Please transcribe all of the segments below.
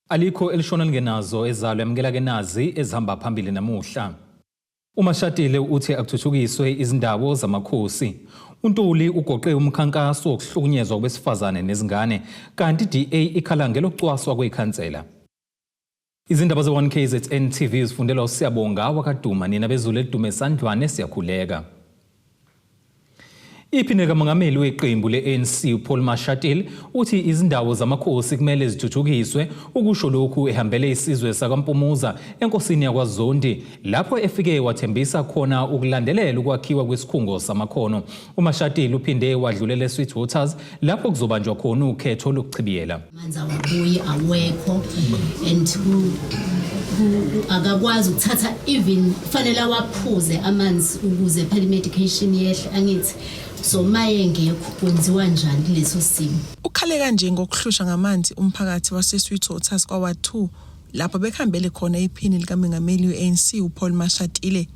Alikho elishona lingenazo ezalo. Yamukela ke nazi ezihamba phambili namuhla. UMashatile uthi akuthuthukiswe izindawo zamakhosi. UNtuli ugoqe umkhankaso wokuhlukunyezwa kwesifazane nezingane, kanti DA ikhala ngelokucwaswa kwekhansela. Izindaba ze-1 KZN TV zifundelwa uSiyabonga wakaDuma. Nina bezulu elidume sandlwane, siyakhuleka. Iphini kamongameli weqembu le-ANC uPaul Mashatile uthi izindawo zamakhosi kumele zithuthukiswe. Ukusho lokhu ehambele isizwe sakwaMpumuza enkosini yakwaZondi, lapho efike wathembisa khona ukulandelela ukwakhiwa kwesikhungo samakhono. UMashatile uphinde wadlulela eSweet Waters, lapho kuzobanjwa khona ukhetho lokuchibiyela. Amanzi awabuyi, awekho, and akakwazi ukuthatha, even kufanele awaphuze amanzi ukuze phela i-medication yehle, angithi? So maye ngekho, kwenziwa njani kuleso simo? Ukhale kanje ngokuhlushwa ngamanzi umphakathi waseSweet Waters kwaWard 2, lapho bekuhambele khona iphini likamengameli we-ANC uPaul Mashatile.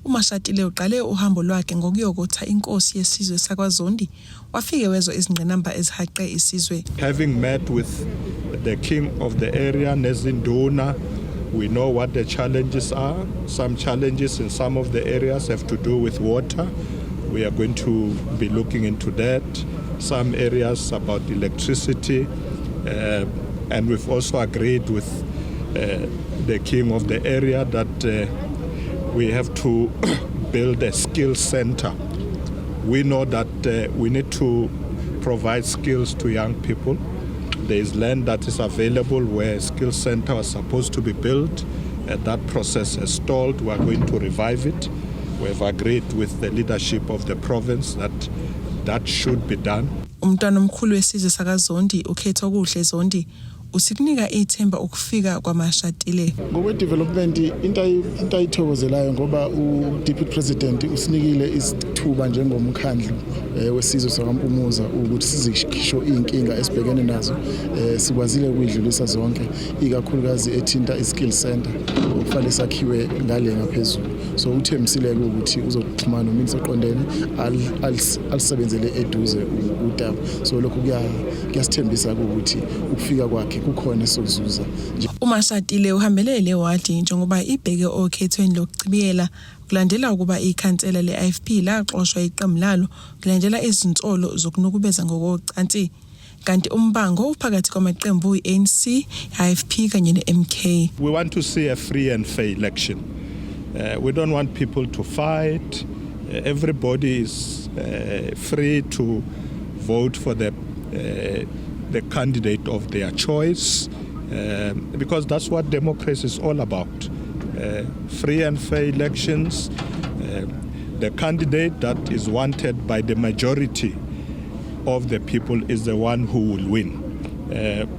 UMashatile uqale uhambo lwakhe ngokuyokotha inkosi yesizwe sakwaZondi, wafike wezwa izingqinamba ezihaqe isizwe. Having met with the king of the area, nezinduna, we know what the challenges are. Some challenges in some of the areas have to do with water. We are going to be looking into that. Some areas about electricity. And we've also agreed with the king of the area that we have to build a skill center. We know that we need to provide skills to young people. There is land that is available where a skill center was supposed to be built. That process has stalled. We are going to revive it. We have agreed with the leadership of the province that that should be done. Umntwana omkhulu wesizwe sakaZondi, uKhethokuhle Zondi, usikunika ithemba ukufika kwaMashatile. Ngokwe-development, into ayithokozelayo ngoba u-deputy president usinikile isithuba njengomkhandlu wesizwe sakwaMpumuza ukuthi sizisho iy'nkinga esibhekene nazo. Sikwazile ukuyidlulisa zonke, ikakhulukazi ethinta i-skill center okufanele sakhiwe ngale ngaphezulu. So uthembisile-ke ukuthi uzoxhumana nominista oqondene, alisebenzele eduze udaba. So lokhu kuyasithembisa ukuthi ukufika kwakhe kukhona esizokuzuza. UMashatile uhambele le wadi njengoba ibheke okhethweni lokuchibiyela, kulandela ukuba ikhansela le-IFP laxoshwa iqembu lalo kulandela izinsolo zokunukubeza ngokocansi. Kanti umbango uphakathi kwamaqembu i-ANC, i-IFP kanye ne-MK. We want to see a free and fair election. We don't want people to fight. Everybody is free to vote for the candidate of their choice because that's what democracy is all about. Free and fair elections. The candidate that is wanted by the majority of the people is the one who will win.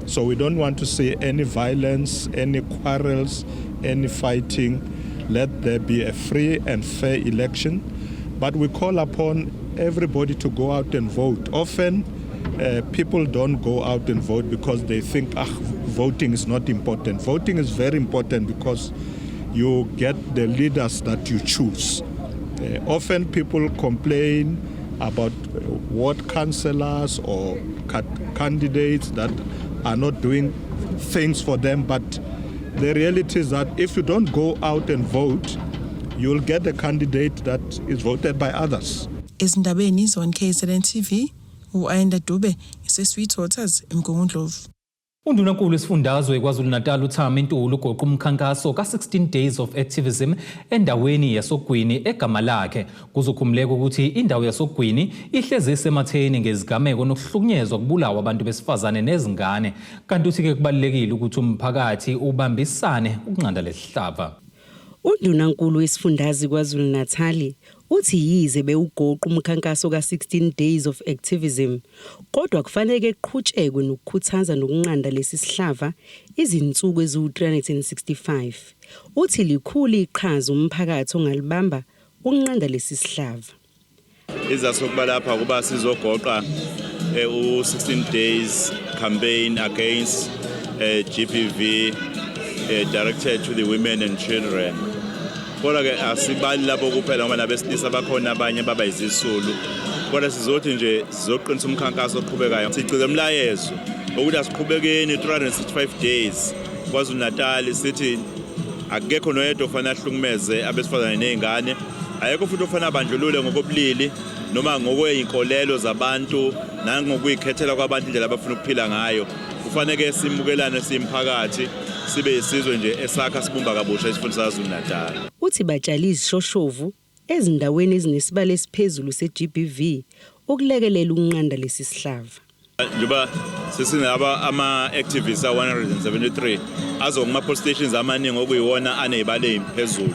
So we don't want to see any violence, any quarrels, any fighting. Let there be a free and fair election. But we call upon everybody to go out and vote. Often, people don't go out and vote because they think, "Ah, voting is not important." Voting is very important because you get the leaders that you choose. Often people complain about ward councillors or candidates that are not doing things for them, but the reality is that if you don't go out and vote, you'll get a candidate that is voted by others. Ezindabeni ze-1 KZN TV, u-Ayanda Dube, ngiseSweet Waters, eMgungundlovu. Undunankulu wesifundazwe KwaZulu-Natal uThami Ntuli ugoqa umkhankaso ka-16 Days of Activism endaweni yasoGwini egama lakhe. Kuzokhumbuleka ukuthi indawo yasoGwini ihlezi isematheni ngezigameko nokuhlukunyezwa, kubulawa abantu besifazane nezingane. Kanti uthi-ke kubalulekile ukuthi umphakathi ubambisane ukunqanda lesihlava. Undunankulu wesifundazwe KwaZulu-Natal uthi yize bewugoqa umkhankaso ka-16 Days of Activism, kodwa kufanele kuqhutshekwe nokukhuthaza nokunqanda lesi sihlava izinsuku eziwu-365. Uthi likhulu iqhaza umphakathi ongalibamba ukunqanda lesi sihlava. Isizathu sokuba lapha kuba sizogoqa u-16 days campaign against GBV directed to the women and children. Kodwa ke asibali labo kuphela, ngoba nabesilisa bakhona, abanye baba izisulu. Kodwa sizothi nje sizoqinisa umkhankaso oqhubekayo. Sigcile umlayezo ukuthi asiqhubekeni 365 days. KwaZulu Natal sithi akekho noyedwa ofanele ahlukumeze abesifazane nezingane, ayekho futhi ofanele abandlulule ngokobulili noma ngokwey'nkolelo zabantu nangokuyikhethela kwabantu indlela abafuna ukuphila ngayo. Kufaneke simukelane simphakathi, sibe isizwe nje esakha sibumba kabusha isifunda saKwaZulu Natal. Uthi batshala izishoshovu ezindaweni ezinesibalo esiphezulu se-GBV ukulekelela ukunqanda lesi sihlava. Njengoba sesinaba ama-activists a-173 azokuma-police stations amaningi okuyiwona aney'balo ey'phezulu,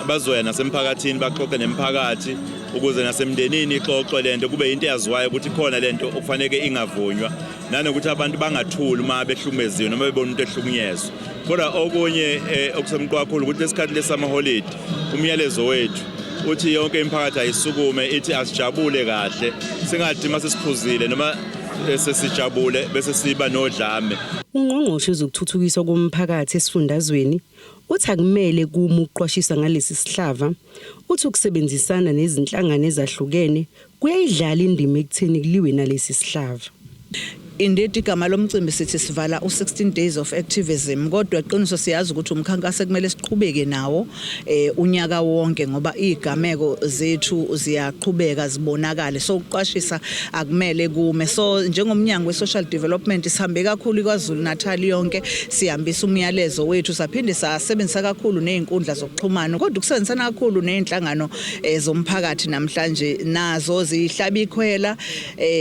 bazoya nasemphakathini baxoxe nemiphakathi ukuze nasemndenini ixoxwe lento, kube into eyaziwayo ukuthi khona lento okufaneke ingavunywa, nanokuthi abantu bangathuli uma behlukumeziwe noma bebona umuntu ehlukunyezwa. Kodwa okunye okusemqoka kakhulu ukuthi lesikhathi lesamaholidi, umyalezo wethu uthi yonke imiphakathi ayisukume ithi asijabule kahle, singathi uma sesiphuzile noma sesijabule bese siba nodlame. Ungqongqoshe wezokuthuthukiswa komphakathi esifundazweni uthi akumele kuma ukuqwashisa ngalesi sihlava. Uthi ukusebenzisana nezinhlangano ezahlukene kuyayidlala indima ekutheni kuliwe nalesi sihlava. Indeed, igama lomcimbi sithi sivala u-16 days of activism, kodwa iqiniso siyazi ukuthi umkhankaso kumele siqhubeke nawo unyaka wonke ngoba izigameko zethu ziyaqhubeka zibonakale, so ukuqwashisa akumele kume. So njengomnyango we-social development sihambe kakhulu KwaZulu Natal yonke sihambisa umyalezo wethu, saphinde sasebenzisa kakhulu nezinkundla zokuxhumana, kodwa ukusebenzisana kakhulu nezinhlangano zomphakathi namhlanje nazo zihlaba ikhwela,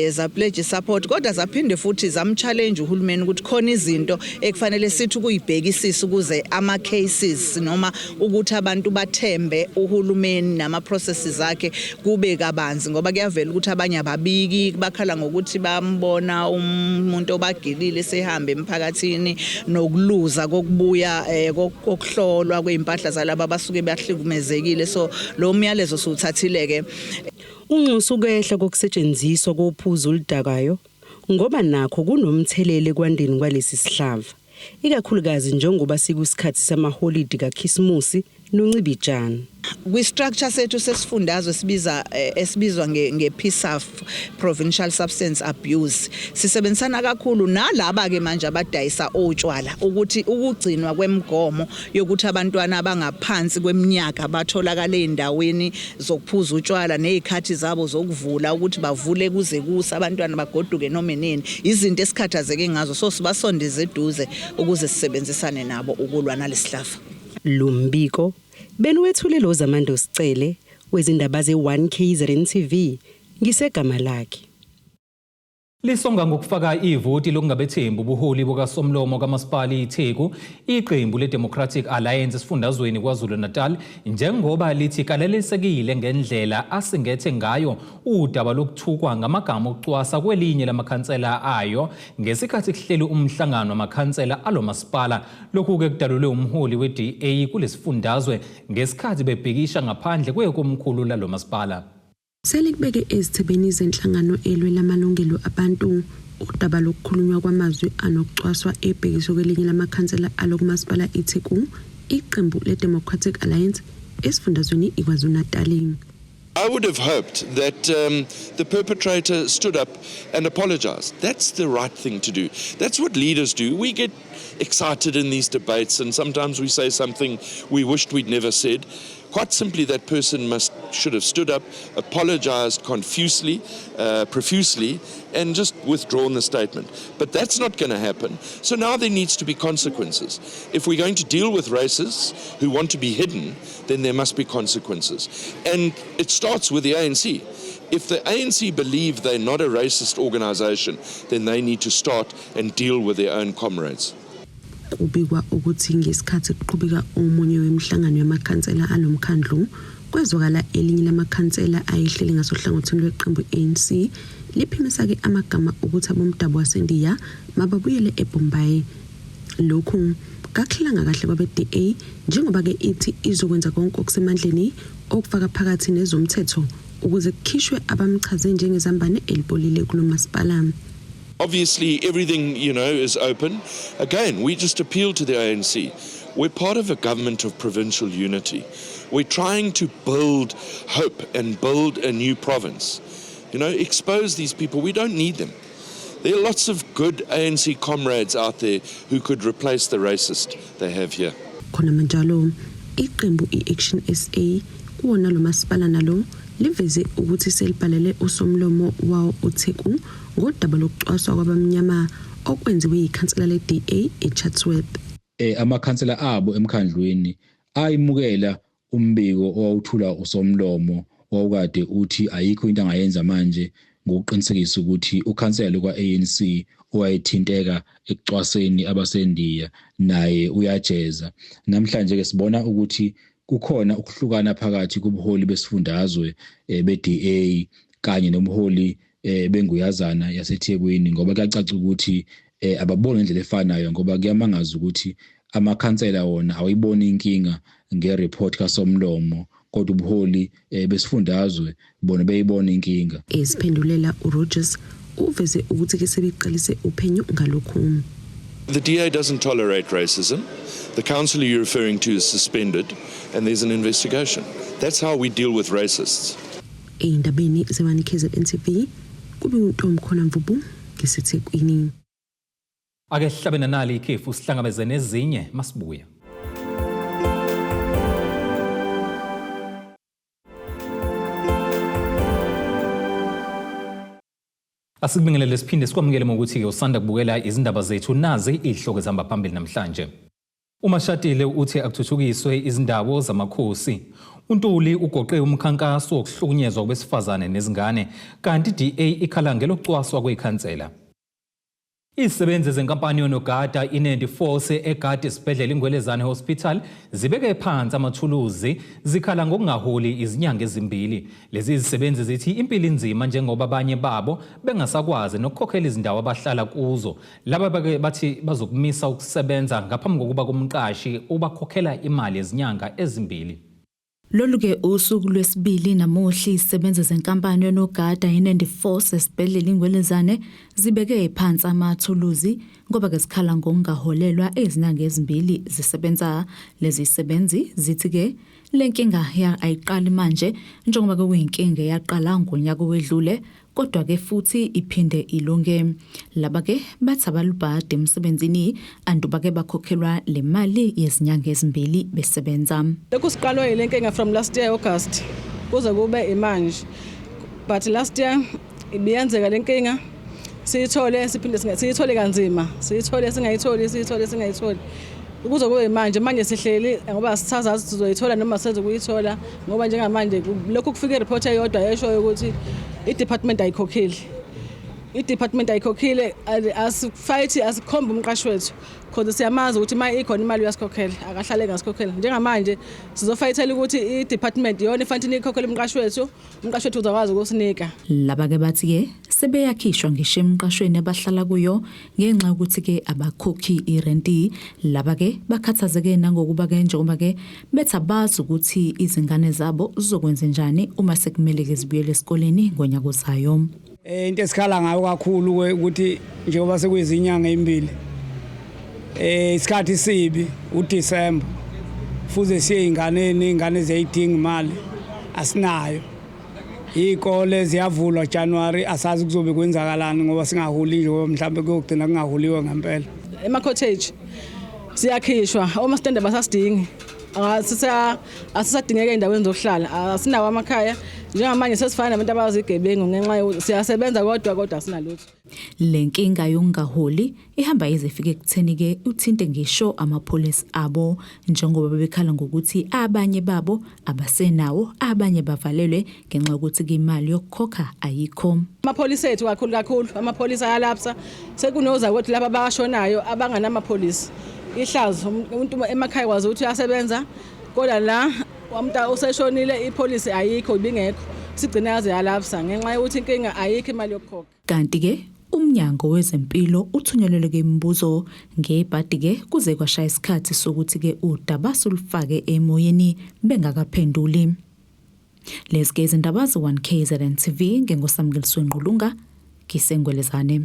za pledge support, kodwa zaphinde futhi zamchallenge uhulumeni ukuthi khona izinto ekufanele sithi ukuyibhekisisa ukuze ama cases noma ukuthi abantu bathembe uhulumeni nama processes akhe kube kabanzi, ngoba kuyavela ukuthi abanye ababiki, bakhala ngokuthi bambona umuntu obagilile sehambe emphakathini, nokuluza kokubuya kokuhlolwa kwezimpahla zalabo abasuke bahlukumezekile. So lo myalezo siwuthathile ke. Unxusa ukwehla kokusetshenziswa kophuzo oludakayo ngoba nakho kunomthelelo ekwandeni kwalesi sihlava, ikakhulukazi njengoba sikusikhathi samaholidi kaKhisimusi noNcibijane. Kwi-structure sethu sesifundazwe sibiza esibizwa nge-PSAF, Provincial Substance Abuse, sisebenzisana kakhulu nalaba ke manje abadayisa otshwala ukuthi ukugcinwa kwemigomo yokuthi abantwana abangaphansi kweminyaka batholakala ezindaweni zokuphuza utshwala nezikhathi zabo zokuvula ukuthi bavule kuze kusa, abantwana bagoduke noma nini, izinto esikhathazeke ngazo, so sibasondeze eduze ukuze sisebenzisane nabo ukulwa nalesihlava. Lumbiko beniwethule lo Zamando Sicele wezindaba ze-1 KZN TV ngisegama lakhe. Lisonga ngokufaka ivoti lokungabethembi ubuholi bukaSomlomo kaMasipala iTheku iqembu le-Democratic Alliance esifundazweni KwaZulu-Natal, njengoba lithi kalelisekile ngendlela asingethe ngayo udaba lokuthukwa ngamagama okucwasa kwelinye lamakhansela ayo ngesikhathi kuhleli umhlangano wamakhansela alo masipala. Lokhu-ke kudalulwe umholi we-DA kulesifundazwe ngesikhathi bebhikisha ngaphandle kwekomkhulu lalo masipala. Selikubeke ezithebeni zenhlangano elwela amalungelo abantu udaba lokukhulunywa kwamazwi anokucwaswa ebhekiswe kwelinye lamakhansela alo kumasipala iTheku iqembu le-Democratic Alliance esifundazweni iKwaZulu-Natal. I would have hoped that the perpetrator stood up and apologized. That's the right thing to do. That's what leaders do. We get excited in these debates and sometimes we say something we wished we'd never said. Quite simply, that person must should have stood up, apologized profusely, and just withdrawn the statement. But that's not going to happen. So now there needs to be consequences. If we're going to deal with racists who want to be hidden, then there must be consequences. And it starts with the ANC. If the ANC believe they're not a racist organization, then they need to start and deal with their own comrades. Kubikwa ukuthi ngesikhathi kuqhubeka omunye wemihlangano yamakhansela alomkhandlu kwezwakala elinye lamakhansela ayehleli ngasohlangothini lweqembu ANC liphimisa-ke amagama ukuthi abomdabu waseNdiya mababuyele eBombay. Lokhu kakuhlelanga kahle kwabe-DA njengoba-ke ithi izokwenza konke okusemandleni okufaka phakathi nezomthetho ukuze kukhishwe abamchaze njengezambane elibolile kulo masipala. Obviously, everything is open. Again, we just appeal to the ANC. We're part of a government of provincial unity. We're trying to build hope and build a new province. Expose these people. We don't need them. There are lots of good ANC comrades out there who could replace the racist they have here. Khona manjalo, iqembu i-Action SA kuwona lo masipala nalo liveze ukuthi selibhalele usomlomo wawo uTheku ngodaba lokucwaswa kwabamnyama okwenziwe yikhansela le-DA eChatsworth. Amakhansela abo emkhandlwini ayimukela umbiko owawuthula usomlomo owawukade uthi ayikho into angayenza manje ngokuqinisekisa ukuthi ukhansela kwa-ANC owayethinteka ekucwaseni abasendiya naye uyajeza. Namhlanje ke sibona ukuthi kukhona ukuhlukana phakathi kubuholi besifundazwe be-DA kanye nomholi benguyazana yaseThekwini, ngoba kuyacaca ukuthi ababoni ngendlela efanayo, ngoba kuyamangaza ukuthi amakhansela wona awuyiboni inkinga ngereport kaSomlomo, kodwa ubuholi besifundazwe bona beyibona inkinga. Esiphendulela uRogers uveze ukuthi ke sebeqalise uphenyo ngalokhu. The DA doesn't tolerate racism. The councillor you're referring to is suspended and there's an investigation. That's how we deal with racists. Ey'ndabeni ze-1 KZN TV kube uNtomkhona Mvubu ngiseThekwini. Ake sihlabe nanali ikhefu sihlangabeze nezinye masibuya. Asikubingelele siphinde sikwamukele ngokuthi-ke usanda kubukela izindaba zethu, nazi izihloko ezihamba phambili namhlanje. UMashatile uthi akuthuthukiswe izindawo zamakhosi. UNtuli ugoqe umkhankaso wokuhlukunyezwa kwabesifazane nezingane, kanti DA ikhala ngelokucwaswa kwekhansela. Izisebenzi zenkampani yonogada iNandi Force egade esibhedlela iNgwelezane Hospital zibeke phansi amathuluzi zikhala ngokungaholi izinyanga ezimbili. Lezi zisebenzi zithi impilo inzima njengoba abanye babo bengasakwazi nokukhokhela izindawo abahlala kuzo. Laba bake bathi bazokumisa ukusebenza ngaphambi kokuba kumqashi ubakhokhela imali yezinyanga ezimbili. Lolu-ke usuku lwesibili namuhla izisebenzi zenkampani yonogada iNandi Force esibhedlela iNgwelezane zibeke phansi amathuluzi ngoba-ke zikhala ngokungaholelwa izinyanga ezimbili zisebenza. Lezi zisebenzi zithi-ke le nkinga ayiqali manje njengoba-ke kuyinkinga eyaqala ngonyaka owedlule, kodwa-ke futhi iphinde ilunge. Laba-ke bathi abalubhadi emsebenzini anduba-ke bakhokhelwa le mali yezinyanga ezimbili besebenza. Lokhu siqalwe yile nkinga from last year August kuze kube imanje, but last year ibiyenzeka le nkinga, siyithole siphinde siyithole kanzima, siyithole singayitholi, siyithole singayitholi kuze kube manje. Manje sihleli ngoba sithazazi sizoyithola noma sezokuyithola, ngoba njengamanje lokhu kufika ireport eyodwa eshoyo ukuthi i-department ayikhokhile, i-department ayikhokhile. Asifight, asikhombe umqashi wethu because siyamazi ukuthi uma ikhona imali uyasikhokhela, akahlale engasikhokhela. Njengamanje sizofayithela ukuthi i-department iyona efanele ikhokhele umqashi wethu, umqashi wethu uzakwazi ukusinika. Laba-ke bathi-ke sebeyakhishwa ngisho emqashweni abahlala kuyo ngenxa yokuthi-ke abakhokhi irenti. Laba-ke bakhathazeke nangokuba-ke njengoba-ke bethi abazi ukuthi izingane zabo zizokwenza njani uma sekumele-ke zibuyele esikoleni ngonyaka ozayo. Into esikhala ngayo kakhulu ukuthi njengoba sekuyizinyanga ezimbili, isikhathi sibi uDecember, fuze siye inganeni, ingane ziyayidinga imali, asinayo. Iy'kole ziyavulwa January, asazi kuzobe kwenzakalani ngoba singaholi nje, ngoba mhlawumbe kuyogcina kungaholiwe ngempela. Ema-cottage siyakhishwa, omastende basasidingi, asisadingeka ey'ndaweni zokuhlala, asinawo amakhaya. Njengamanje sesifana nabantu abazigebengu ngenxa siyasebenza kodwa asinalutho. Le nkinga yokungaholi ihamba ize ifike ekutheni-ke uthinte ngisho amapholisi abo, njengoba bebekhala ngokuthi abanye babo abasenawo, abanye bavalelwe ngenxa yokuthi imali yokukhokha ayikho. Amapholisi ethu kakhulu kakhulu, amapholisi ayalapsa, sekunozakwethu laba abashonayo abanganamapholisi. Ihlazo, umuntu emakhaya kwazi ukuthi uyasebenza, kodwa la umuntu useshonile ipholisi ayikho, ibingekho, sigcina yaze yalapsa ngenxa yokuthi inkinga ayikho imali yokukhokha. Kanti-ke umnyango wezempilo uthunyelelwe imibuzo ngebhadi-ke kuze kwashaya isikhathi sokuthi-ke udaba solufake emoyeni bengakaphenduli. Lezi-ke izindaba ze-1 KZN TV nginguSamkeliswe Ngqulunga ngiseNgwelezane.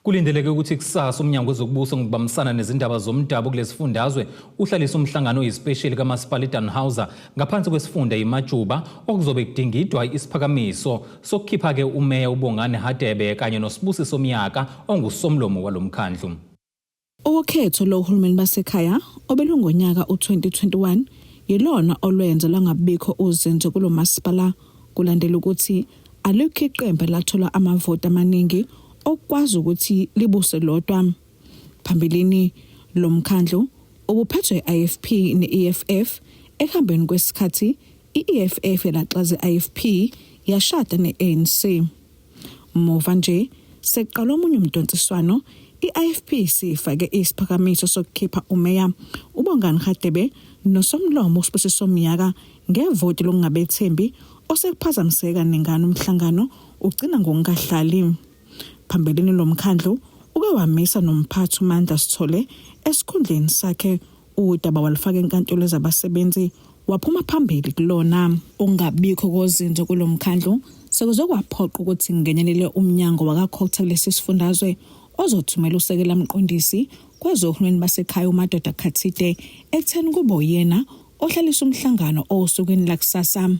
Kulindeleke ukuthi kusasa uMnyango wezokuBusa ngokubambisana nezindaba zomdabu kulesifundazwe uhlalise umhlangano oyisipesheli kaMasipala iDannhauser ngaphansi kwesifunda iMajuba okuzobe kudingidwa isiphakamiso sokukhipha-ke uMeya uBongani Hadebe kanye noSibusiso Myaka ongusomlomo walomkhandlu. Ukhetho lohulumeni basekhaya obelungonyaka u-2021 yilona olwenza lwangabikho uzinzo kulo masipala kulandela ukuthi alikho iqembu lathola amavoti amaningi okukwazi ukuthi libuse lodwa. Phambilini lo mkhandlu ubuphethwe i-IFP ne-EFF ekuhambeni kwesikhathi i-EFF yalaxaza i-IFP yashada ne-ANC. Muva nje sekuqala omunye umdonsiswano i-IFP sifake isiphakamiso sokukhipha umeya uBongani Hadebe nosomlomo uSibusiso Myaka ngevoti lokungabethembi osekuphazamiseka kaningana umhlangano ugcina ngokungahlali. Phambilini lo mkhandlu uke wamisa nomphathi uMandla Sithole esikhundleni sakhe udaba walufaka enkantolo ezabasebenzi waphuma phambili kulona. Ukungabikho kozinzo kulo mkhandlu sekuze kwaphoqa ukuthi kungenelele umnyango wakaCogta kulesi sifundazwe ozothumela usekela mqondisi kwezohulumeni basekhaya uMadoda Khathide ekutheni kube uyena ohlalisa umhlangano osukwini lakusasa.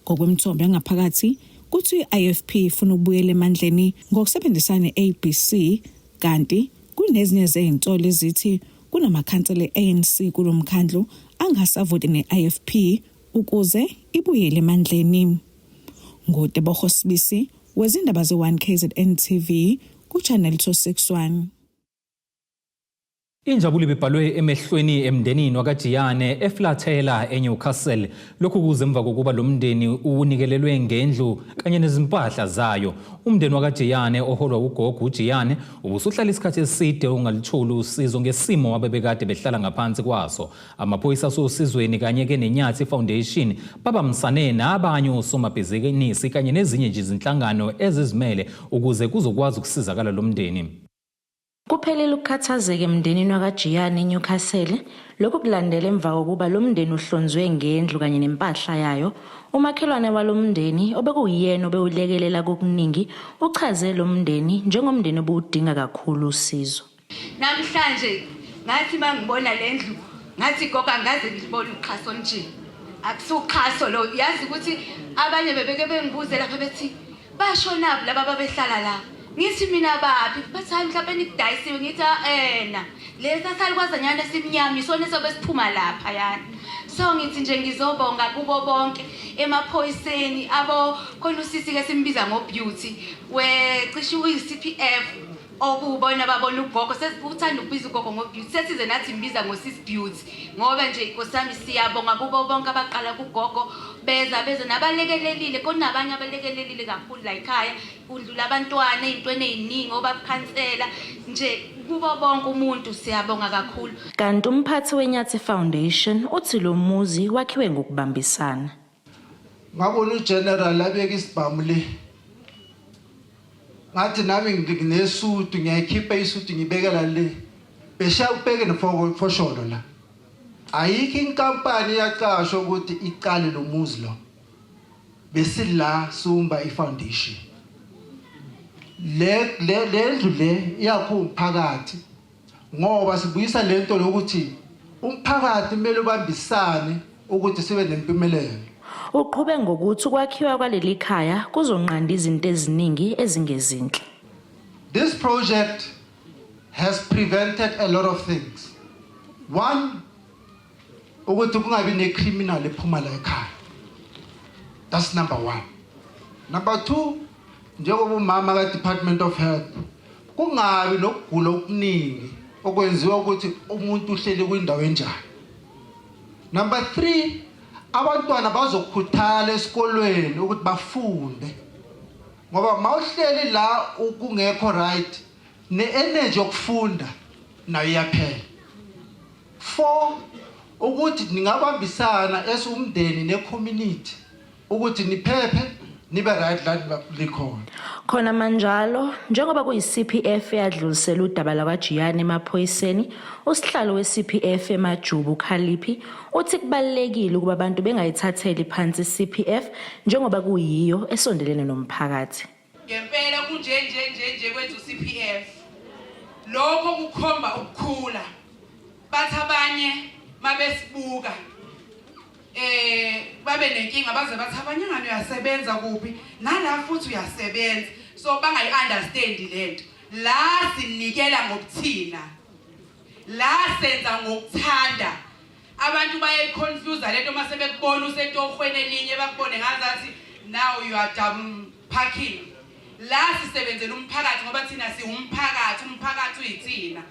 Ngokwemithombo yangaphakathi kuthi i-IFP ifuna ukubuyela emandleni ngokusebenzisana ne-ABC kanti kunezinye zezinsolo ezithi kunamakhansela e-ANC kulo mkhandlu angasavoti ne-IFP ukuze ibuyele emandleni. NguTebogo Sibisi wezindaba ze-1 KZN TV ku-Channel 261. Injabulo ibibhalwe emehlweni emndenini wakaJiyane eFlathela eNewcastle. Lokhu kuze emva kokuba lo mndeni unikelelwe ngendlu kanye nezimpahla zayo. Umndeni wakaJiyane oholwa ugogo uJiyane ubusuhlala isikhathi eside ungalitholi usizo ngesimo abebekade behlala ngaphansi kwaso. Amaphoyisa asosizweni kanye-ke neNyathi Foundation babambisane nabanye osomabhizinisi kanye nezinye nje izinhlangano ezizimele ukuze kuzokwazi ukusizakala lo mndeni. Kuphelile ukukhathazeka emndenini wakaJiyane eNewcastle. Lokhu kulandela emva kokuba lo mndeni uhlonzwe ngendlu kanye nempahla yayo. Umakhelwane walo mndeni obekuwuyena obewulekelela kokuningi uchaze lo mndeni njengomndeni obuwudinga kakhulu usizo. Namhlanje ngathi mangibona le ndlu ngathi gogo angaze ngilibone uxhaso olunje. Akusuxhaso lo yazi ukuthi abanye bebeke bengibuze lapha bethi Bashonaphi laba ababehlala la? Ngithi mina baphi? Bathi hayi mhlawumbe nikudayisiwe. Ngithi ena. Lesi asalukwazanyana esimnyama isona esobe siphuma lapha yani. So ngithi nje ngizobonga kubo bonke emaphoyiseni abo khona usisi ke simbiza ngo Beauty we cishe uyi CPF okuwubona babona ugogo uthanda ukubiza ugogo ngo-beauty sesize nathi mbiza ngo-sis beauty ngoba nje inkosi yami siyabonga kubo bonke abaqala kugogo beza beza nabalekelelile kunabanye abalekelelile kakhulu la ekhaya kundlula abantwana ey'ntweni ey'ningi obabukhansela nje kubo bonke umuntu siyabonga kakhulu. Kanti umphathi weNyathi Foundation uthi lo muzi wakhiwe ngokubambisana. Ngabona uGeneral abeka isibhamu le. Ngathi nami nginesudu ngiyayikhipha isudu ngibekela le. Beshaya ubheke nefosholo la. Ayikho inkampani eyaqashwa ukuthi iqale lo muzi lo. Besila sumba ifoundation. Le le lendlu le iyakho umphakathi ngoba sibuyisa lento lokuthi umphakathi kumele ubambisane ukuthi sibe nempumelelo. Uqhube ngokuthi ukwakhiwa kwaleli khaya kuzonqanda izinto eziningi ezingezinhle. This project has prevented a lot of things. One, ukuthi kungabi ne-criminal ephuma la ekhaya. That's number one. Number two, njengoba umama ka-Department of Health, kungabi nokugula okuningi okwenziwa ukuthi umuntu uhleli kwindawo enjani. Number 3, abantwana bazokhuthala esikolweni ukuthi bafunde ngoba mawuhleli la kungekho right ne-energy yokufunda nayo iyaphela. 4 ukuthi ningabambisana as umndeni ne-community ukuthi niphephe nibe right la likhona. Khona manjalo, njengoba kuyi-CPF eyadlulisela udaba lakwaJiyane emaphoyiseni, usihlalo we-CPF eMajuba uKhaliphi uthi kubalulekile ukuba abantu bengayithatheli phansi i-CPF njengoba kuyiyo esondelene nomphakathi. Ngempela kunje nje nje nje kwenza uCPF. Lokho kukhomba ukukhula. Bathi abanye mabesibuka babe nenkinga, baze bathi abanye ngani uyasebenza kuphi nala futhi uyasebenza, so bangayi-understand lento. La sinikela ngokuthina, la senza ngokuthanda. Abantu bayayiconfuse lento mase bekubona usetohweni elinye, bakubone ngazathi now you are double parking. La sisebenzela umphakathi ngoba thina siwumphakathi, umphakathi uyithina.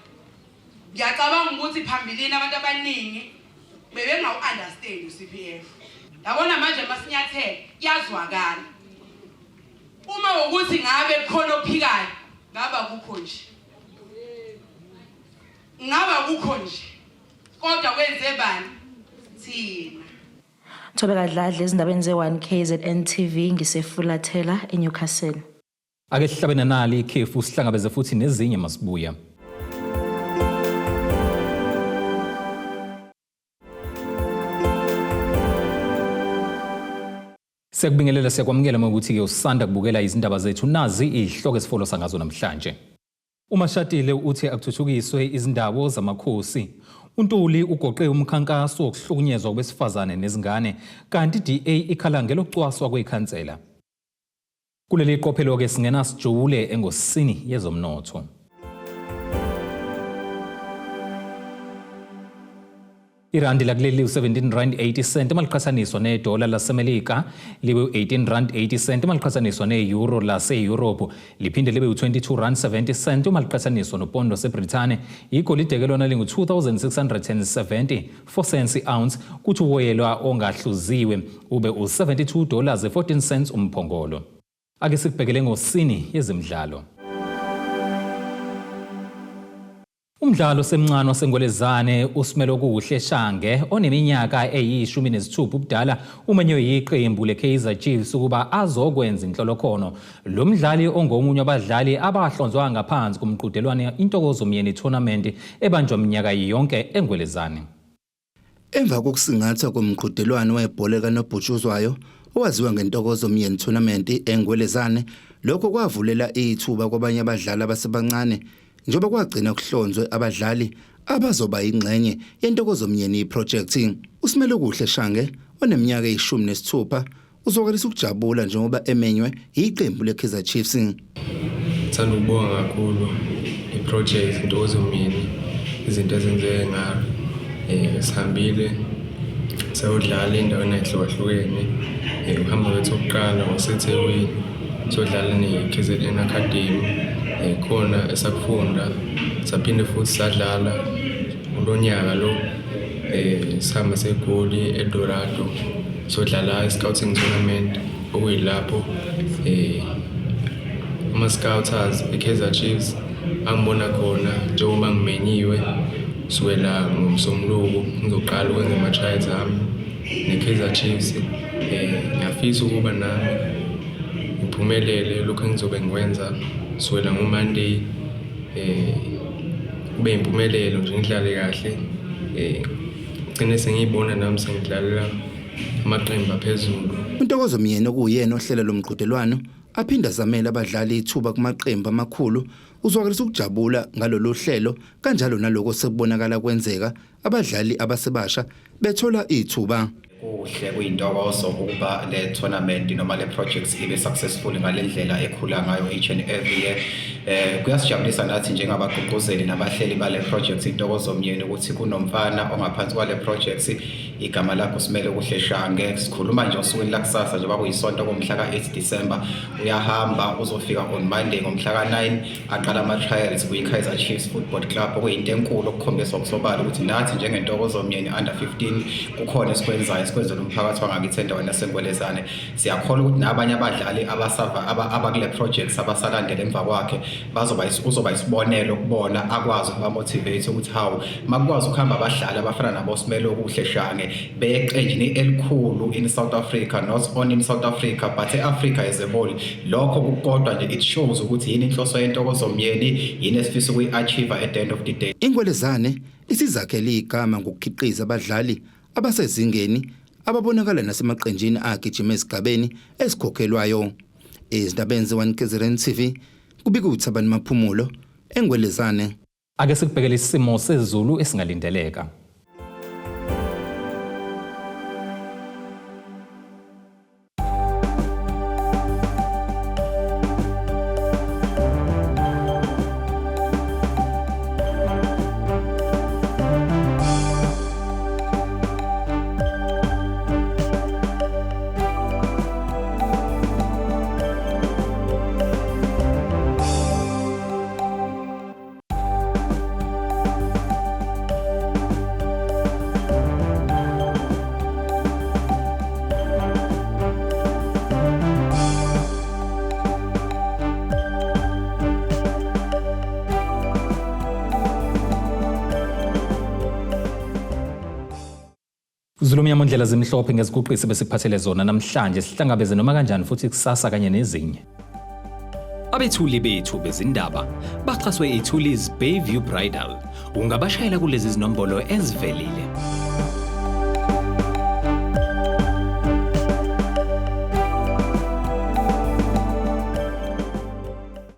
Ngiyacabanga ukuthi phambilini abantu abaningi bebengawu-understand u-CPF. Yabona manje masinyathela kuyazwakala. Uma ukuthi ngabe kukhona ophikayo, ngaba kukho nje. Ngaba kukho nje. Kodwa kwenze bani? Thina. Thobeka Dladla ezindabeni ze-1 KZN TV ngisefulathela eNewcastle. Ake sihlabe nanali ikhefu, sihlangabeze futhi nezinye masibuya. Siyakubingelela, siyakwamukela ukuthi-ke usanda kubukela izindaba zethu. Nazi izihloko esifolosa ngazo namhlanje. UMashatile uthi akuthuthukiswe izindawo zamakhosi. UNtuli ugoqe umkhankaso wokuhlukunyezwa kwabesifazane nezingane, kanti i-DA ikhala ngelokucwaswa kwekhansela. Kuleli qophelo-ke singena sijule engosini yezomnotho. Irandi lakuleli u-17 rand 80 cent uma liqhathaniswa nedola laseMelika, libe u-18 rand 80 cent uma liqhathaniswa ne-euro lase-Europe, liphinde libe u-22 rand 70 cent uma liqhathaniswa nopondo waseBrithani. Igolide-ke lona lingu-2674 cents i-ounce, kuthi uwoyelwa ongahluziwe ube u-72 dollars 14 cents umphongolo. Ake sikubhekele ngosini yezemidlalo. Umdlalo osemncane waseNgwelezane uSimelokuhle Shange oneminyaka eyi-16 ubudala umenywe yiqembu leKaizer Chiefs ukuba azokwenza inhlolokhono. Lo mdlali ongomunye wabadlali abahlonzwa ngaphansi kumqhudelwano Intokozo Myeni Tournament ebanjwa minyaka yonke eNgwelezane. Emva kokusingathwa komqhudelwano webhola kanobhutshuzwayo owaziwa ngeNtokozo Myeni Tournament eNgwelezane, lokho kwavulela ithuba kwabanye abadlali abasebancane njengoba kwagcina kuhlonzwe abadlali abazoba ingxenye yeNtokozo Myeni Project. USimelokuhle Shange oneminyaka eyi-16 uzwakalisa ukujabula njengoba emenywe yiqembu leKaizer Chiefs. Ngithanda ukubonga kakhulu i-project Intokozo Myeni, izinto ezenzeke ngayo. Sihambile sayodlala ey'ndaweni ey'hlukahlukene. Uhambo lwethu okokuqala waseThekwini siyodlala ne-KZN Academy, khona esakufunda. Saphinde futhi sadlala kulo nyaka lo, sihamba seGoli eDorado sodlala i-scouting tournament, okuyilapho ama-scouters e-Kaizer Chiefs angibona khona njengoba ngimenyiwe kusukela ngoMsombuluko ngizoqala ukwenza ama-trials ami ne-Kaizer Chiefs. Ngiyafisa ukuba nami ngiphumelele lokhu engizobe ngikwenza kusukela ngo-Monday, kube impumelelo nje, ngidlale kahle, ngigcine sengiyibona nami sengidlalela amaqembu aphezulu. UNtokozo Myeni okuyena ohlela lo mqhudelwano aphinde azamele abadlali ithuba kumaqembu amakhulu uzwakalisa ukujabula ngalolu hlelo, kanjalo naloko sekubonakala kwenzeka abadlali abasebasha bethola ithuba. Kuhle, kuyintokozo ukuba le tournament noma le project ibe successful ngale ndlela ekhula ngayo each and every year. Kuyasijabulisa nathi njengabagqugquzeli nabahleli bale project Intokozo Myeni ukuthi kunomfana ongaphansi kwale project, igama lakho Simelokuhle Shange. Sikhuluma nje osukwini lakusasa, njengoba kuyisonto komhla ka-8 December, uyahamba uzofika on Monday ngomhla ka-9 aqala ama-trials kwi-Kaizer Chiefs Football Club, okuyinto enkulu okukhombisa okusobala ukuthi nathi njengeNtokozo Myeni under 15 kukhona esikwenzayo, esikwenzela umphakathi wangakithi endaweni yaseNgwelezane. Siyakholwa ukuthi nabanye abadlali abasava abakule projects abasalandela emva kwakhe bazoba uzoba isibonelo kubona, akwazi ukuba motivate ukuthi hawu, makwazi ukuhamba abadlali abafana nabo Simelokuhle Shange beqenjini elikhulu in South Africa, not only in South Africa but e-Africa as a whole. Lokho kukodwa nje it shows ukuthi yini inhloso yeNtokozo Myeni, yini esifisa ukuyi-achieve at the end of the day. Ingwelezane isizakhele igama ngokukhiqiza abadlali abasezingeni ababonakala nasemaqenjini agijima ezigabeni ezikhokhelwayo. Ezindabeni ze-1 KZN TV kubika uThabani Maphumulo eNgwelezane. Ake sikubhekele isimo sezulu esingalindeleka. Zulumnyama ndlela zimhlophe ngeziguqisi besikuphathele zona namhlanje sihlangabeze noma kanjani futhi kusasa kanye nezinye. Abethuli bethu bezindaba baxhaswe iThuli's Bayview Bridal. Ungabashayela kulezi zinombolo ezivelile.